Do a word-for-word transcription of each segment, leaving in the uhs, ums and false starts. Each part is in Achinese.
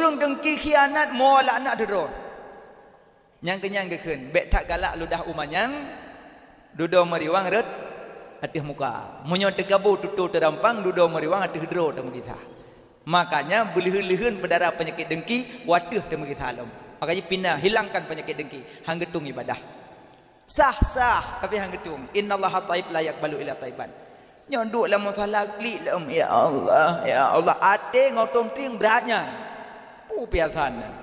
Ureuëng deungki khianat, mo laknat dudoe. Nyang keunyan geukheun, bék that galak ludah u manyang, dudoe meuriwang rot ateueh muka. Meunyoe teugabo tutoe teurampang, dudoe meuriwang ateueh droe teumeugisa. Makanya beuleuheun-leuheun peudara peunyakét deungki wateueh teumeugisa lom. Makanya pina hilangkan peunyakét deungki, han geutung ibadah. Sah-sah, tapi han geutung. Innallaha thayyib la yaqbalu illa thayyiban. Nyoe duek lam musala klik lom, "Ya Allah, ya Allah." Até ngon tom tieng brat nyan. Peue piasan nyan?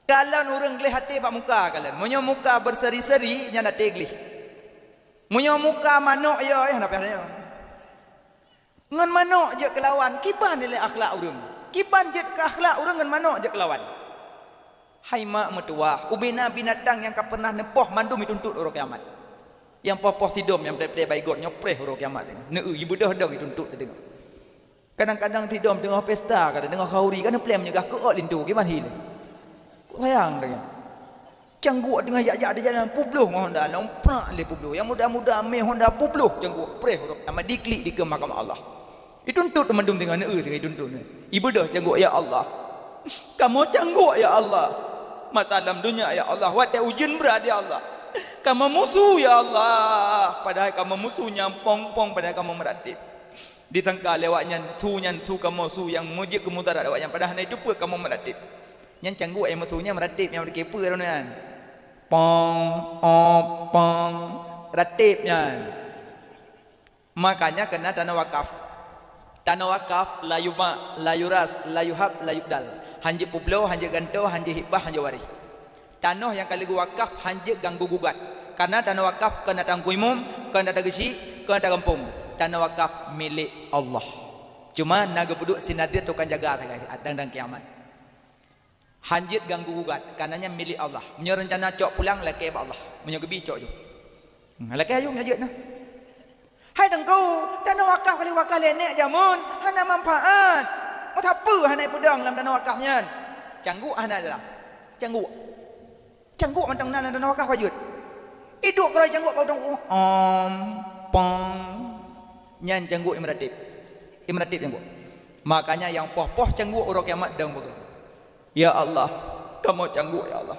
Kalon ureuëng gleh até bak muka kalon. Meunyoe muka berseri-seri, nyan até gleh. Meunyoe muka manok, ya, ya, hana payah nyoe. Ngon manok jeuet keulawan, kiban nilai akhlak ureuëng. Kiban jeuet keu akhlak ureuëng ngon manok jeuet keulawan. Hai mak meutuwah, ubena binatang nyang ka pernah neupoh mandum ituntut uroe kiamat. Nyang poh-poh sidom nyang pleh-pleh bak igot nyoe preh uroe kiamat teungoh. Neu-eu jibeudôh dong ituntut teungoh. Kadang-kadang sidom teungoh pesta, kadang teungoh khauri, kan neupleh meunyeugah keu ot linto, kiban hi lé. Kok sayang teungoh. Cangguek teungoh jak-jak di jalan, publoh ngon honda, lom prak lé publoh. Nyang muda-muda mé honda publoh cangguek, preh uroe kiamat diklik dikeue mahkamah Allah. Ituntut mandum teungoh neu-eu teungoh ituntut. Ibeudôh cangguek, "Ya Allah, kamoe cangguek, ya Allah. Masa lam donya, ya Allah, watée ujeuen brat, ya Allah. Kamoe musu, ya Allah. Padahai kamoe musu nyang pong-pong, padahai kamoe meuratéb." Disangka lé awaknyan su nyan su kamoe, su nyang meujeuet keu mudarat awaknyan, padahai hana jiteupeue kamoe meuratéb. Nyan cangguek nyang musu nyan meuratéb nyang meuratéb peue droeneuh nyan. Pong, op, pong, ratéb nyan. Makanya keunan tanoh wakaf. Tanoh wakaf la yubak, la yuras, la yuhab, la yubdal. Han jeuet peubloe, han jeuet gantoe, han jeuet hibah, han jeuet waréh. Tanoh nyang ka lheueh geuwakaf han jeuet ganggu gugat. Kareuna tanoh wakaf kon atra geuimum, kon atra geuchik, kon atra gampông. Tanoh wakaf milék Allah. Cuma na geupeuduek si nadhir tukang jaga sagai dan, dan kiamat. Han jeuet ganggu gugat, kareuna nyan milék Allah. Meunyoe reuncana cok pulang, lakée bak Allah. Meunyoe geubi, cok ju. Hmm, lakée ayue meunyoe jeuet na. Hai Teungku, tanoh wakaf ka lheueh wakaf lé nèk jameun, hana manfaat. Meusapeue hana ipeudong lam tanoh wakaf nyan? Cangguek hana dalam. Cangguek. Cangguek mantong na lam tanoh wakaf bacut. Iduek keurôi cangguek bak udong, om, pong. Nyan cangguek nyang meuratéb. Nyang meuratéb cangguek. Makanya nyang poh-poh cangguek uroe kiamat dong beugöt. Ya Allah, kamoe cangguek, ya Allah.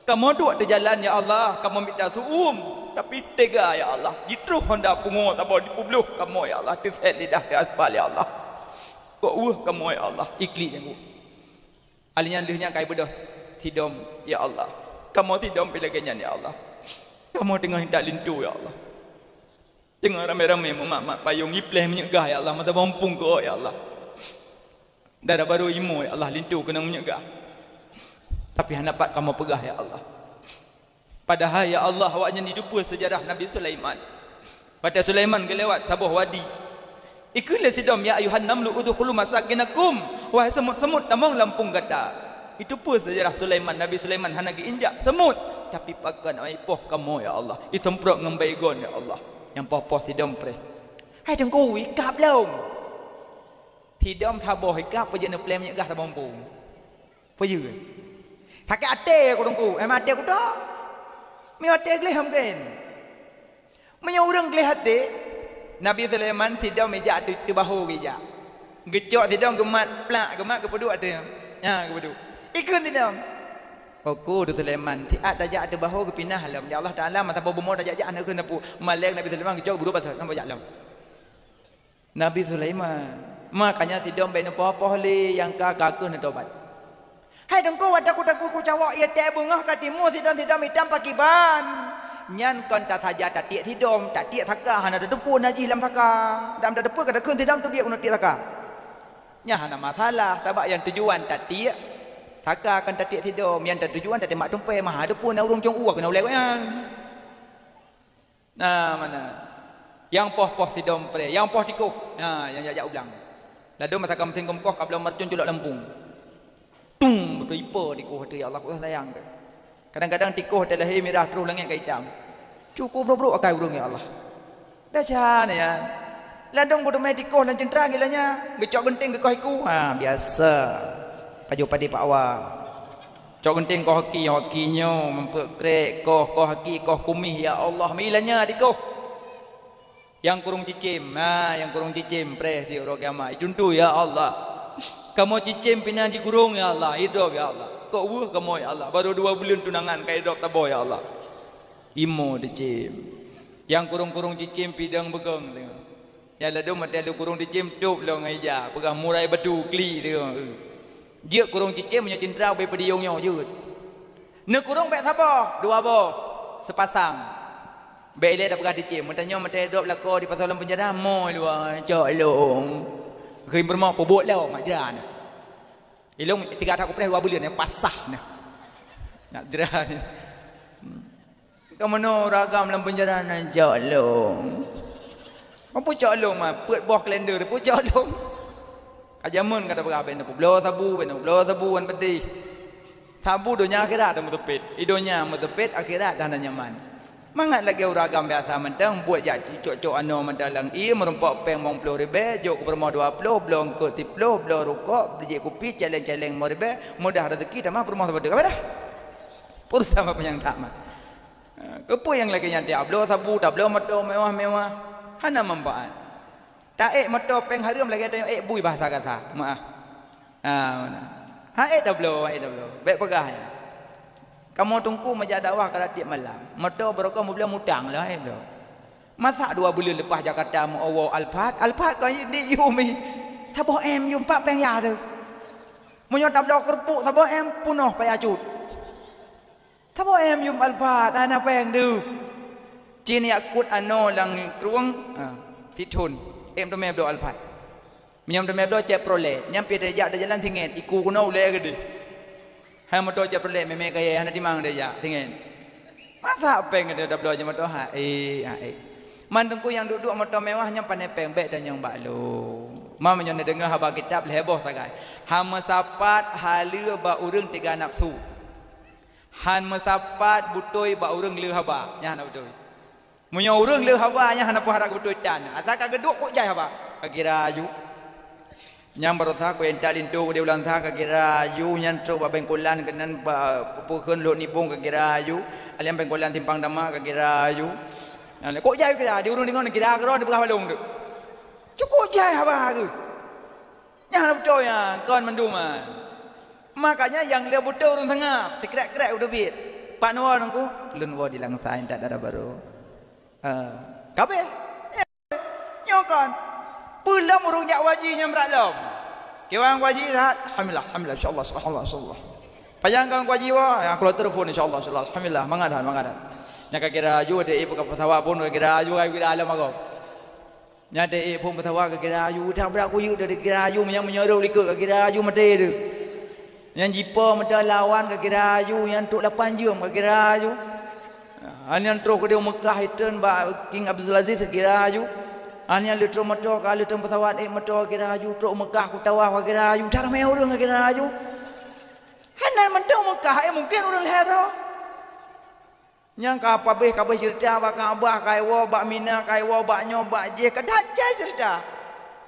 Kamoe duek teujalan, ya Allah, kamoe mita su-uem, tapi teuga, ya Allah. Jitroh honda pungo saboh jipubloh kamoe, ya Allah, teusét lidah di aspal, ya Allah. Kok weueh kamoe, ya Allah, iklik cangguek. Alèh nyan lheueh nyan ka ibeudôh sidom, ya Allah. Kamoe sidom pih lagèe nyan, ya Allah. Kamoe teungoh intat linto, ya Allah. Teungoh ramè-ramè meumat-mat payong, ipleh minyeuk gah, ya Allah, mata bompung keu, ya Allah. Dara barô imoe, ya Allah, linto keunong minyeuk gah. Tapi hana pat kamoe peugah, ya Allah. Padahai, ya Allah, awaknyan jiteupeue seujarah Nabi Sulaiman. Watèe Sulaiman geulewat saboh wadi, ikheun lé sidom, "Ya ayuhan namlu udkhulu masakinakum," wahai semut-semut, tamong lam pueng gata. Jiteupeue seujarah Sulaiman, Nabi Sulaiman hana geuinjak semut, tapi pakon awai poh kamoe, ya Allah, jisemprot ngon baygon, ya Allah. Nyang poh-poh sidom preh. Hai Teungku, ikab lom. Sidom saboh ikab, peue jeuet neupleh minyeuk gah saboh muphom. Peue jeuet? Sakét até ku Teungku, eh, até kuto. Meunyoe até gleh mungken. Meunyoe ureueng gleh até, Nabi Sulaiman sidom ijak ateueh, ateueh bahô geujak. Geucok sidom geumat plak, geumat geupeuduek ateueh. Ha, geupeuduek. Ikheun sidom, "Oku Teungku Sulaiman, siat tajak ateueh bahô geupinah lom. Ya Allah Taala, masa boh bumoe tajak-jak hana kheun sapeue." Malèe Nabi Sulaiman geucok geuduek pasai, sampoe jak lom. Nabi Sulaiman. Makanya sidom bèk neupoh-poh lé nyang ka, ka keuh neutobat. Hai Teungku, watèe ku, ku cawök ié tée beungoh ka timu sidom-sidom itam pakiban. Nyan kon tasaja tatiek sidom, tatiek saka hana tateupeue na jih lam saka. Dam tateupeue ka takheun sidom teubiet keunoe tiek saka. Nyan hana masalah, sabab nyang tujuan tatiek saka kon tatiek sidom, nyang tujuan tateumak tumpée, maha teupeue na ureueng cong uwa keunoe ulèe nyan. Nah, mana? Nyang poh-poh sidom preh, nyang poh tikoh. Nah, nyang jak-jak u blang. Ladôm masa ka meusén gomkoh ka bloe marcon culok lampung. Tung, beutôi ipo tikoh teuh, ya Allah, ku sayang teuh. Kadang-kadang tikoh teuh lahé mirah troh langét ka itam. Cukôp brok-brok akai ureueng, ya Allah. Desya nyan. Ladôm geuteumé tikoh lam ceuntra gila nyan, geucok geunteng geukoh iku. Ha, biasa. Pajoh padé pakwa. Cok geunteng koh aki, nyoe aki nyoe, meupeuk krek, koh, koh aki, koh kumih, ya Allah, mila nya dikoh. Nyang kurung cicém, ha, nyang kurung cicém, preh di uroe kiamat. Cuntoh, ya Allah. Kamoe cicém pih na jikurong, ya Allah, idop, ya Allah. Kok weueh kamoe, ya Allah, barô dua buleuen tunangan ka idop saboh, ya Allah. Imo cicém. Nyang kurong-kurong cicém pih dong beugong teungoh. Ya ladôm maté lôn kurong cicém tôb lom ngon ija, peugah murai batu klik teungoh. Jeuet kurong cicém meunyoe cintra ubé peudiyong nyoe jeuet. Neukurong bèk saboh, dua boh, seupasang. Bèk ilèe tapeugah cicém, meutanyoe maté dop lakoe dipasoe lam peunjara, mo luwa cok lôn. Keu peurumoh peubuet lom mak jra na. Ilôn tiga that kupreh dua buleuen, nyang pasah na. Nak jra ni. Ka meunoe ureueng agam lam peunjara na cok lôn. Peue cok lôn ma, peuet boh kalender, peue cok lôn. Ka jameun ka tapeugah bèk na peubloe sabu, bèk na peubloe sabu ngon peudeh. Sabu donya akhirat meuteupet. I donya meuteupet, akhirat hana nyaman. Mangat lagèe ureueng agam biasa mantong, buet jak cok-cok anoe mantong lam ié, meurumpok péng limong ploh ribèe, jok keu peurumoh dua ploh, bloe eungkôt siplôh, bloe rukok, jép kupi, céléng-céléng limong ribèe, mudah rezeki tamah peurumoh saboh teuk. Ka dah? Pulsa apa nyang that mat. Ha, keupeue nyang lagèe nyan tiep bloe sabu, tabloe moto mewah-mewah? Hana manfaat. Taék moto péng hareuem lagèe tanyoe ék bui bahasa kata. Meu'ah. Ha, meunan. Ha, ék tabloe, ék tabloe. Bèk peugah nyan. Kamoe teungku meujak dakwah ka tiep malam. Moto barokon meubloe mutang lom, ék bloe. Masa dua buleuen leupah Jakarta meu-o Alphard, Alphard kon di yum ih. Saboh M yum pat péng ya teuh. Meunyoe tabloe keureupuk saboh M, peunoh paya cut. Saboh M yum Alphard, hana péng deuh. Cit jak kut anoe lam krueng, ha, sithon. Ék meuteumé bloe Alphard. Meunyoe meuteumé bloe Chevrolet, nyan pih tajak di jalan singét, iku keunoe ulèe keudéh. Hai moto Chevrolet mémé kayèe hana timang tajak singét. Masa péng keuneuk tabloe jih moto, ha ék, ha ék. Man teungku nyang duek-duek moto mewah nyan pané péng bèk tanyong bak lôn. Ma meunyoe neudeungoe haba kitab lhèe boh sagai. Han meusapat haleue bak ureueng teuga nafeusu. Han meusapat beutôi bak ureueng le haba, nyan hana beutôi. Meunyoe ureueng le haba, nyan hana peuharap beutôi tan. Asai ka geuduek kok jai haba, ka kira aju. Nyang baroesa ku intat linto di ulang sa ka kira aju, nyan trok bak bengkolan keunan ba peukheun lhok nibong ka kira aju. Aliang bengkolan simpang dama ka kira aju. Nyan kok jai kira, di ureueng deungon kira keudroe dipeugah balong tu. Cukok jai haba geuh. Nyan hana beutôi nyan, kon mandum nyan. Makanya nyang le beutôi ureueng seungab, teukrek-krek u teubiet. Pat neuwoe teungku, lôn woe di Langsa intat dara barô. Ha, ka abéh. Nyoe kon. Peue lom ureueng jak haji nyang brat lom. Kiban haji that, alhamdulillah, alhamdulillah, insyaallah, subhanallah, insyaallah. Pajan kon haji woe, ya, kalau telepon, insyaallah, insyaallah, alhamdulillah, mangat that, mangat that. Nyang ka kira aju, ada ibu ka pesawat pun ka kira aju, ka kira alam agam. Nyan deh, eh, phôn pesawat ka kira aju, that brat kuyeuek dari kira aju, meunyoe meunyoe rot likot ka kira aju maté tu. Nyan jipo meuda lawan ka kira aju, nyan trok lapan jeuem ka kira aju. Ha, nyan troh keudéh u Meukah itreun bak King Abdul Aziz ka kira aju. Ha, nyan leutrok moto ka leutrok pesawat, eh, moto ka kira aju, trok u Meukah ku tawaf ka kira aju, that ramé ureueng ka kira aju. Hana mantong Meukah, eh, mungken ureueng lhèe droe. Nyang ka pabéh-kabéh ceurita bak Ka'bah, ka iwoe bak Mina, ka iwoe bak nyoe, bak jéh, ka that jai ceurita.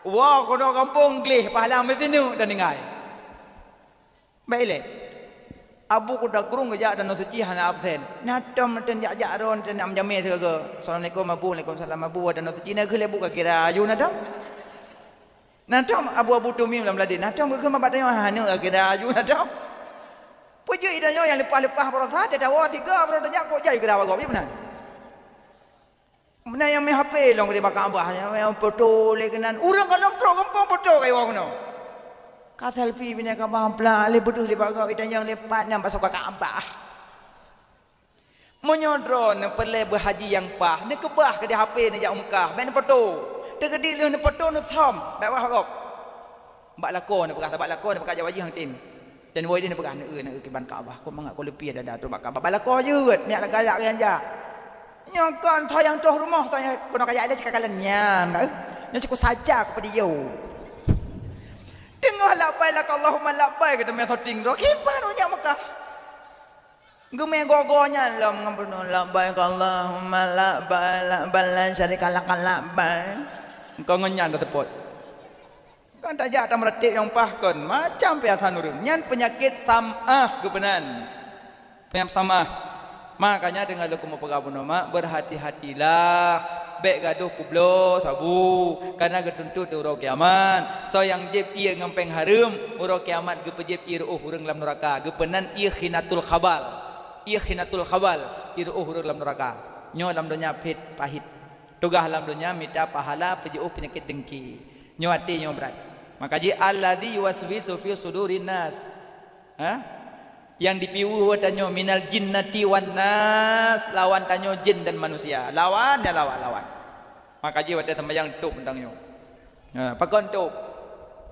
Woe keunoe gampông gleh, pahala meusineuk dan tinggai. Bèk ilèe. Abu Kuda Krueng geujak Danau Suci hana absen. Na tom neuteu'en jak-jak droe, neuteu'en jak meujamé sigoe-goe. Assalamualaikum Abu, waalaikumsalam Abu, Danau Suci na keuh lé bu ka kira aju na tom. Na tom abu-abu tumim lam ladé, na tom geukheun bak tanyoe hana geukira aju na tom. Peue jeuet tanyoe nyang leupah-leupah baroesa, tatawa siga baroe tajak kok jai geukira bak gob, iya meunan. Meunan nyang meuhapé lom di bak Ka'bah, nyang meufoto lé keunan. Ureueng ka lom trok gampông foto ka iwoe keunoe. Ka selfie binéh Ka'bah, plak lé beudeuh di bak gob, itanyong lé pat nyan bak soe ka Ka'bah. Meunyoe droeneuh peureulèe beuhaji nyang paih, neukeubah keu di H P neujak u Meukah, bèk neufoto. Teukeudi lheueh neufoto neusom, bèk wah gob. Bak lakoe neupeugah, bak lakoe neupeugah jak bajih hang tem. Dan woe deh neupeugah, "Neu-eu, neu-eu kiban Ka'bah, kok mangat kok leupie dada trok bak Ka'bah." Bak lakoe jeuet, miak galak nyang jak. Nyoe kon tho nyang troh rumoh, tho nyang keunoe kajak ilèe cikakalon nyan, ka. Nyoe siku saja keu peudiyeu. Teungoh labbaik laka Allahumma labbaik, keu teumé syuting droe, kiban u jak Meukah. Geumé goe-goe nyan lom ngon peunoh, "Labbaik Allahumma labbaik, labbaik la syarika lak, labbaik." Engkau ngon nyan taseupôt. Kan tajak tameuratéb nyang paih kon, macam peunyakét ureueng. Nyan peunyakét sam'ah geupeunan. Peunyakét sam'ah. Makanya deungon lôn keumeung peugah bunoe mak, berhati-hatilah. Bék gadôh peubloe sabu, kareuna geutuntot di uroe kiamat. Soe nyang jieb ié ngon péng hareuem, uroe kiamat geupeujieb ié reuôh ureuëng lam nuraka. Geupeunan ié khinatul khabal. Ié khinatul khabal, ié reuôh ureuëng lam nuraka. Nyoe lam donya phét pahit. Tugaih lam donya mita pahala, peujiôh peunyakét dengki. Nyoe até nyoe brat. Maka jih, "Alladzi yuwaswisu fi sudurin nas." Ha? Nyang dipiôh tanyoe, "Minal jinnati wan nas," lawan tanyoe jin dan manusia. Lawan, ya lawan, lawan. Maka jih watée seumayang tôb mantong nyoe. Ha, pakon tôb?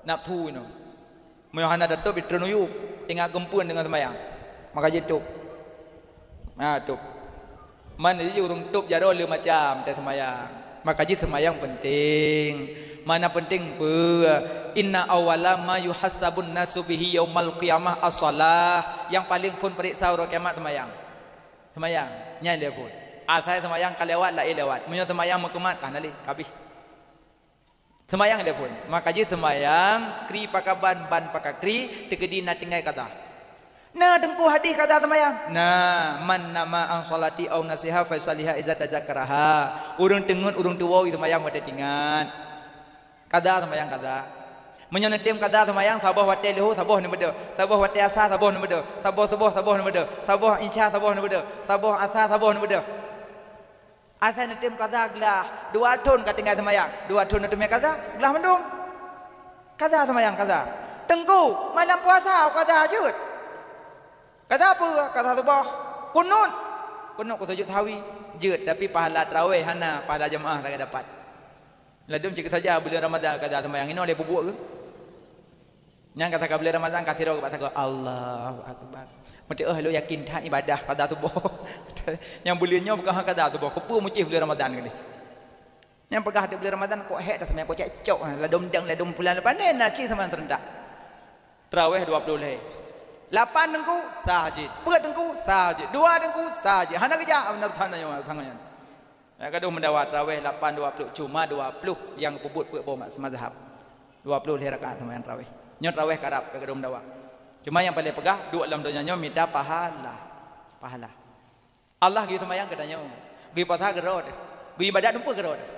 Nafsu nyoe. Meunyoe hana tatôb, jitreun u yup, ingat geumpeuen deungon seumayang. Maka jih tôb. Ha, tôb. Man jih ureuëng tôb jaroe le macam teuh seumayang. Maka jih seumayang penting. Mana penting peue? "Inna awwala ma yuhasabun nasu bihi yaumal qiyamah as-shalah." Nyang paleng phon peuriksa uroe kiamat seumayang. Seumayang, nyan lé phon. Asai seumayang ka lewat, laén lewat. Meunyoe seumayang meukeumah, ka hana lé, ka abéh. Seumayang lé phon. Maka jih seumayang, kri pakaban, ban pakakri, teukeudi na tinggai kada. Na teungku hadih kada seumayang? Na, "Man nama an sholati au nasiha fa saliha iza tazakaraha." Ureuëng teungeut, ureuëng tuwoe seumayang watée teuingat. Kada seumayang kada. Meunyoe neutem kada seumayang, saboh watée leuhô, saboh neubeudôh. Saboh watée asa, saboh neubeudôh. Saboh suboh, saboh neubeudôh. Saboh insya, saboh neubeudôh. Saboh asa, saboh neubeudôh. Asai neutem kada glah, dua thon ka tinggai seumayang, dua thon neuteumé kada, glah mandum. Kada seumayang kada. Teungku, malam puasa kada jeuet. Kada peue, kada suboh. Kunut. Kunut keu sujud sahwi jeuet, tapi pahala tarawih hana, pahala jamaah tak dapat. Ladum cit saja buleuen Ramadhan kada seumayang, inoe lé peubuet keuh. Nyang ka saga buleuen Ramadhan ka sidroe bak sagoe, "Allahu Akbar. Meuteumé lôn yakin that ibadah kada tuboh." Nyang buleuen nyoe bukan hana kada tuboh. Keupeue mucéh buleuen Ramadhan keudeh? Nyang peugah di buleuen Ramadhan kok hék dah seumayang, kok cekcok, ladom deng, ladom pulan, pandai na cit seumayang serentak. Tarawih dua ploh lhèe. Lapan teungku, sah jeuet. Peuet teungku, sah jeuet. Dua teungku, sah jeuet. Hana geujak, beuna tanyoe, tanyoe nyan. Nyang gadôh meudawa tarawih lapan dua ploh, cuma dua ploh nyang peubuet peuet boh mat seumazhab. Dua ploh lhèe rakaat seumayang tarawih. Nyoe tarawih karab nyang gadôh meudawa. Cuma nyang paleng peugah, duek lam donya nyoe mita pahala. Pahala. Allah geuyue seumayang geutanyoe. Geuyue puasa geuroe teuh. Geuyue ibadat dumpeue geuroe teuh.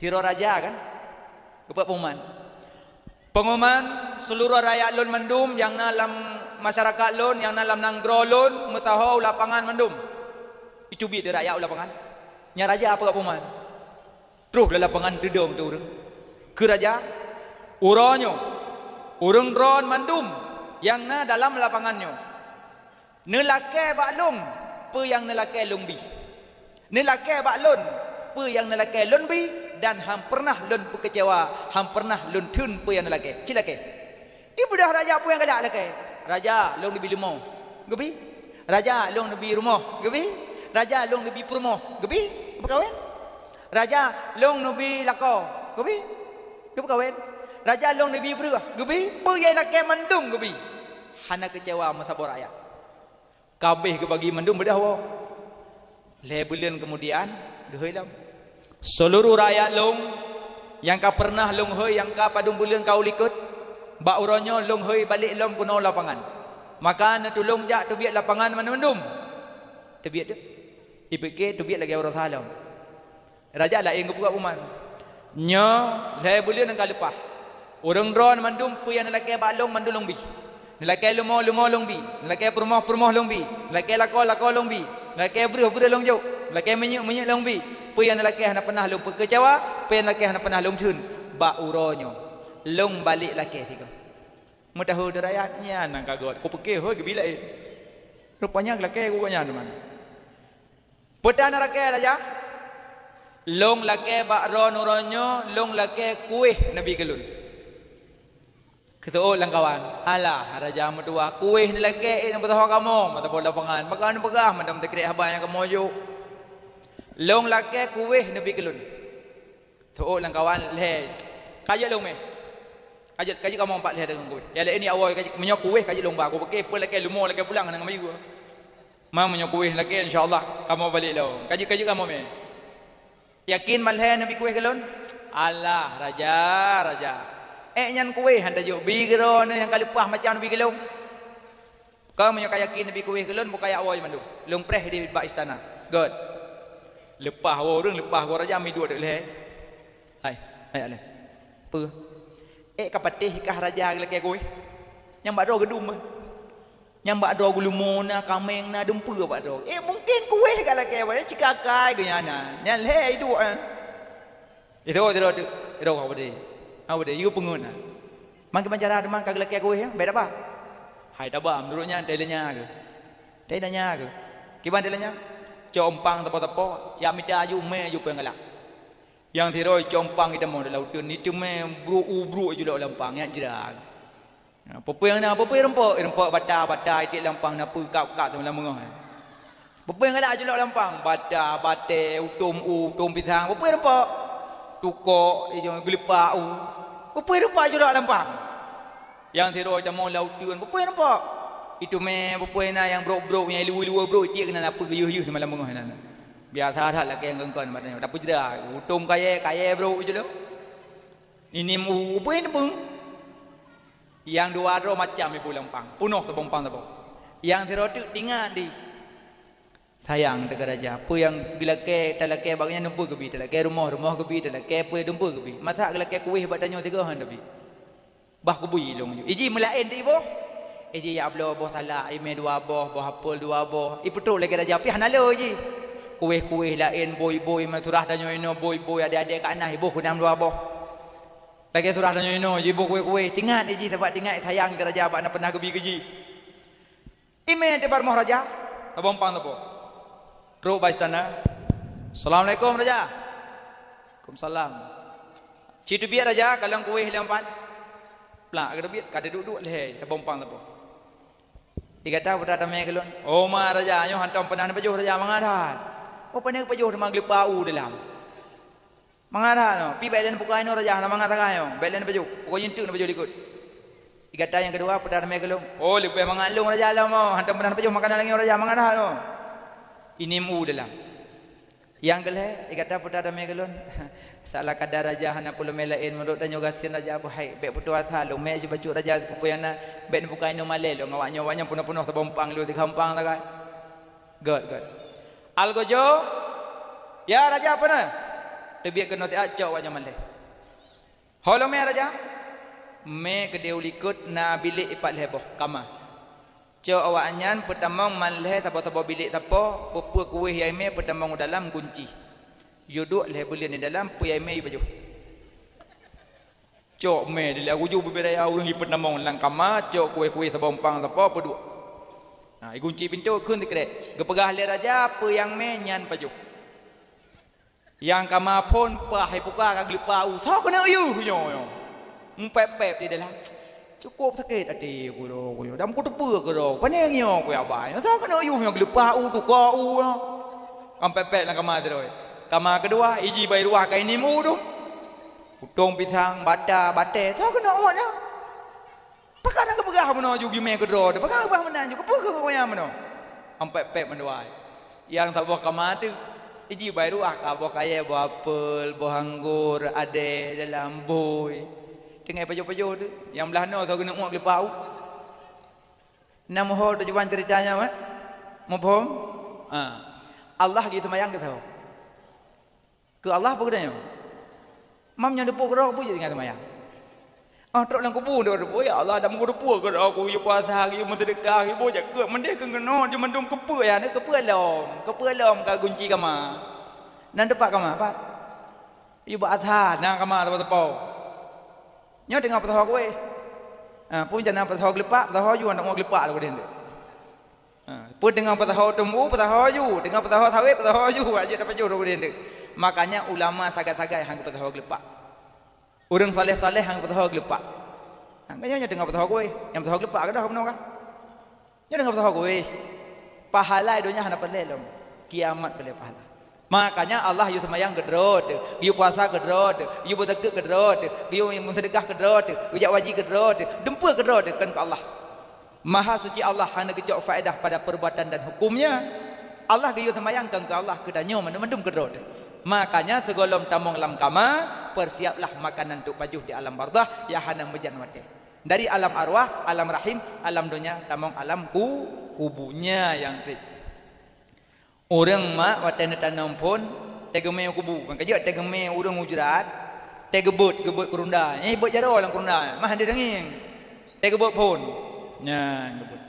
Sidroe raja kan? Geupeuet pengumuman. Pengumuman, seuluruh rakyat lôn mandum nyang na lam masyarakat lôn, nyang na lam nanggroe lôn, meusaho u lapangan mandum. Itubiet di rakyat u lapangan. Nyan raja peugah pengumuman. Troh lam lapangan teudong teuh ureuëng. Keu raja, uroe nyoe, ureuëng droen mandum nyang na dalam lapangan nyoe. Neulakée bak lôn peue nyang neulakée lôn bie. Neulakée bak lôn peue nyang neulakée lôn bie, dan han peureunah lôn peukeucewa, han peureunah lôn theun peue nyang neulakée. Ci lakée. Ipeugah raja peue nyang galak lakée. Raja, lôn neubi leumo. Geubi. Raja, lôn neubi rumoh. Geubi. Raja, lôn neubi peurumoh. Geubi. Geupeukawen. Raja, lôn neubi lakoe. Geubi. Geupeukawen. Raja, lôn neubi breueh. Geubi. Peue nyang lakée mandum geubi. Hana keucewa meusaboh rakyat. Ka abéh geubagi mandum beudôh woe. Lhèe buleuen keumudian, geuhôi lom. Seuluruh rakyat lôn nyang ka peureunah lôn hôi, nyang ka padum buleuen ka u likot, bak uroe nyoe lôn hôi balek lom keunoe lapangan. Maka neutulông jak teubiet lapangan mandum. Teubiet teuh. Ipike teubiet lagée uroe sa lom. Raja laén geupeugah pengumuman. Nyoe lhèe buleuen nyang ka leupah. Ureuëng droen mandum peue nyang neulakée bak lôn mandum lôn bie. Neulakée leumo, leumo lôn bie. Neulakée peurumoh, peurumoh lôn bie. Neulakée lakoe, lakoe lôn bie. Neulakée breueh, breueh lôn jok. Neulakée minyeuk, minyeuk lôn bie. Peue nyang neulakée hana peureunah lôn peukeucewa, peue nyang neulakée hana peureunah lôn theun. Bak uroe nyoe, lôn balek lakée sigoe. Meutahu di rakyat nyan nyang ka göt, kupike hôi geubi laén. Rupanya lakée geuh nyan teuma. Peue tan lakée raja? Lôn lakée bak droen uroe nyoe, lôn lakée kuéh neubi keu lôn. Geuseuôt lam kawan, "Alah, raja meutuwah, kuéh neulakée ék neupeusaho kamoe, mata bola lapangan, maka neupeugah mantong teukrek haba nyang kamoe jok. Lôn lakée kuéh neubi keu lôn." Seuôt lam kawan lhèe. "Ka jeuet lôn mé. Ka jeuet, ka jeuet kamoe pat lhèe deungon kuéh. Nyang laén nyoe awai ka jeuet, meunyoe kuéh ka jeuet lôn ba, kupike peue lakée leumo lakée pulang hana ngon bayeue. Ma meunyoe kuéh lakée, insya Allah kamoe balek lom. Ka jeuet, ka jeuet kamoe mé." "Yakin ban lhèe neubi kuéh keu lôn?" "Alah, raja, raja. Ék nyan kuéh han tajok, bi keu droeneuh nyang ka leupah macam neubi keu lôn." "Kon meunyoe ka yakin neubi kuéh keu lôn, bukaya woe mandum. Lôn preh di bak istana." "Göt." Leupah woe ureuëng, leupah woe raja, miduek teuk lhée. Hai, hai aleh. Peue? Ék ka patéh kah raja geulakée kuéh? Nyang bak droe geudum. Nyang bak droe geulumo na, kaméng na, dumpeue bak droe. Ék mungken kuéh ka lakée bak, cikakai geuh nyan na. Nyan lhée iduek nyan. Sidroe-sidroe teuk, sidroe ka patéh. Ka patéh, yue peungeut na. Mangkeumang cara teuma ka geulakée kuéh, bék taba. Hai taba, meunurot nyan, tai lanya keuh. Tai lanya keuh. Kiban tai lanya? Cok umpang teupok-teupok, yak mita aju, mé aju peue nyang galak. Nyang sidroe cok umpang itamong dalam uteuen, iteumé brok u brok ijulok lam umpang, nyan jra. Peue-peue nyang na, peue-peue rumpok, rumpok bata, bata itiek lam umpang, na peue kap-kap teuma lam beungoh. Peue-peue nyang galak ijulok lam umpang, bata, batée, utom u, utom pisang, peue-peue rumpok. Tukok, ijong geulipak u. Peue-peue rumpok ijulok lam umpang. Nyang sidroe tamong lam uteuen, peue-peue rumpok. Iteumé peue-peue na nyang brok-brok, nyang luweue-luweue brok, itiek keunan na peue geuyeuh-yeuh teuma lam beungoh nyan. Biasa that lakée ngon kon, tapi jra, utom kayée, kayée brok ijulok. Inim u, peue-peue. Nyang dua droe macam ibu lam umpang, punoh saboh umpang saboh. Nyang sidroe teuk tingat di. Sayang teuka raja, peue nyang geulakée, talakée bak nyan dumpeue geubi, talakée rumoh, rumoh geubi, talakée peue dumpeue geubi. Masa geulakée kuéh bak tanyoe sigoe han tapi. Bah kubui lôn ju. Iji meulaén di boh. Iji yak bloe boh salak, imé dua boh, boh apel dua boh. Ipeutrok lagée raja pih hana le iji. Kuéh-kuéh laén, boi-boi, ma surah tanyoe inoe, boi-boi, adé-adé ka na iboh keunam dua boh. Lagée surah tanyoe inoe, jiboh kuéh-kuéh. Tingat iji sabab tingat sayang keu raja bak na peunah geubi keu ji. Imé teubar moh raja, saboh umpang saboh. Trok bak istana. "Assalamualaikum raja." "Waalaikumsalam." "Ci teubiet raja, kalon kuéh lé umpat." Plak geuteubiet, ka teuduek-duek lhée, saboh umpang saboh. "Di gata peue tamé keu lôn?" "Oh ma raja, nyoe hantom peunah neupajoh raja, mangat that." "Oh pane pajoh teuma geuleupa u dalam." "Mangat that nyoe, pi bék lé neubuka inoe raja, hana mangat sagai nyoe, bék lé neupajoh, pokok jih enteuk neupajoh likot." "Di gata nyang keudua, peue tamé keu lôn?" "Oh leubeh mangat lôn raja lom, oh, hantom peunah neupajoh makanan lagée nyoe raja, mangat that nyoe." Inim u dalam. Nyang keulhée, "Di gata peue tamé keu lôn?" "Salah kada raja, hana peue leumé laén, meunurot tanyoe gasien raja boh hai, bék putôh asa, leumé sibacut raja sipeue nyang na, bék neubuka inoe malée lôn ngon awaknyoe, awaknyoe punoh-punoh saboh umpang lôn, tiga umpang sagai." "Gét, gét." Algojo, "Ya raja, peue na?" "Teubiet keunoe siat, cok awaknyoe malée." "Ho lom ya raja?" "Mé keudeh u likot na bilék ipat lhée boh, kama. Cok awaknyan peutamong malée saboh-saboh bilék sapo, peue-peue kuéh nyang imé peutamong u dalam gunci. Yue duek lhée buleuen di dalam, peue nyang imé yue pajoh." Cok mé dilée uju bubé raya ureuëng jipeutamong lam kama, cok kuéh-kuéh saboh umpang sapo peuduek. Nah, igunci pintoe kheun sikrek. Geupeugah lé raja peue nyang mé nyan pajoh. Nyang kama phon pah ipuka ka geuleupa u. Soe keuneuk yuh nyoe nyoe? Mupép-pép di dalam. Cukup sakét até ku droe ku nyoe. Dan meukeuteupeue keudroe. Pane nyoe ku ya bai. Soe keuneuk yuh nyoe geuleupa u, tuko u nyoe. Kampép-pép lam kama sidroe. Kama keudua, iji bai ruah ka inim u tu. Utông pisang, bata, batée, soe keuneuk uet nyoe? Pakon hana geupeugah meunoe ju geumeung keudroe teuh? Pakon geupeugah meunan ju? Keupeue keu geugoyang meunoe? Ampép-pép mandua. Nyang saboh kama teuh, iji bai ruah ka boh kayée, boh apel, boh anggor, adée, dalam bui. Teungoh pajoh-pajoh teuh, nyang blah noe soe keuneuk uet geuleupa u. Na meuho tujuan ceurita nyoe, eh? Muphom? Ha. Allah geuseumayang keu saboh. Keu Allah peugah nyoe, "Mam nyoe dupeue keudroe, peue jeuet tinggai seumayang?" Ah, trok lam kubu, dupeue, "Ya Allah, dak meudupeue keudroe, ku yue puasa, yue meuseudeukah, yue boh jakeuet, meudeh keu keunoe, jih mandum keupeue ya, keupeue lom, keupeue lom ka gunci kama. Nan teumpat kama, pat? Yue bak asa, na kama teupeu-teupeu. Nyoe teungoh peusahoe kuéh. Ah, peue rencana peusahoe geuleupak, peusahoe ju, andak ngon geuleupak lagée nyan." Ha, peue teungoh peusahoe teumbu, peusahoe ju, teungoh peusahoe sawét, peusahoe ju, aja tapajoh droe udeb teuk. Makanya ulama sagai-sagai han geupeusahoe geuleupak. Ureuëng saleh-saleh han geupeusahoe geuleupak. Ha, nyoe, nyoe teungoh peusahoe kuéh, nyang peusahoe geuleupak keudroe bunoe kah? Nyoe teungoh peusahoe kuéh. Pahala donya hana peureulée lom, kiamat peureulée pahala. Makanya Allah yue seumayang keudroe teuh, yue puasa keudroe teuh, yue beuzakeuet keudroe teuh, yue meuseudeukah keudroe teuh, yue jak haji keudroe teuh, dumpeue keudroe teuh, kon keu Allah. Maha suci Allah hana geucok faedah pada perbuatan dan hukumnya. Allah geuyue seumayang kon keu Allah, keu tanyoe mandum-mandum keudroe teuh. Makanya sigohlom tamong lam kama, persiaplah makanan untuk pajoh di alam barzakh nyang hana meujan watée. Dari alam arwah, alam rahim, alam donya, tamong alam ku-, kubunya nyang treb. Ureuëng mak watée neutanom phon, Teugeumé u kubu, ban ka jeuet teugeumé ureuëng u jrat, teugeubeuet, geubeuet keurunda. Nyan beuet jaroe lam keurunda, mah hana tangieng. Teugeubeuet phon. Nyan geubeuet.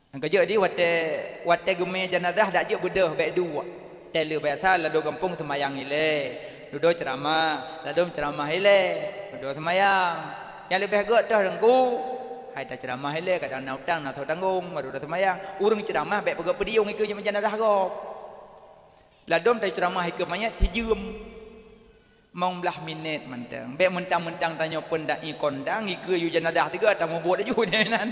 Nyang keujeuet jih watée, watée geumé janazah dak jeuet beudôh bék duek. Tée le biasa ladôm gampông seumayang ilée, dudoe ceuramah, ladôm ceuramah ilée, dudoe seumayang. Nyang leubeh gét toh Teungku, hai taceuramah ilée kadang na utang na soe tanggong, baru dak seumayang. Ureuëng ceuramah bék peugét peudiong ikeue janazah gob. Ladôm taceuramah ikeue manyét sijeuem. Mong blaih minét mantong. Bék mentang-mentang tanyoe peundai kondang ikeue yue janazah tiga tamubuet laju nyan.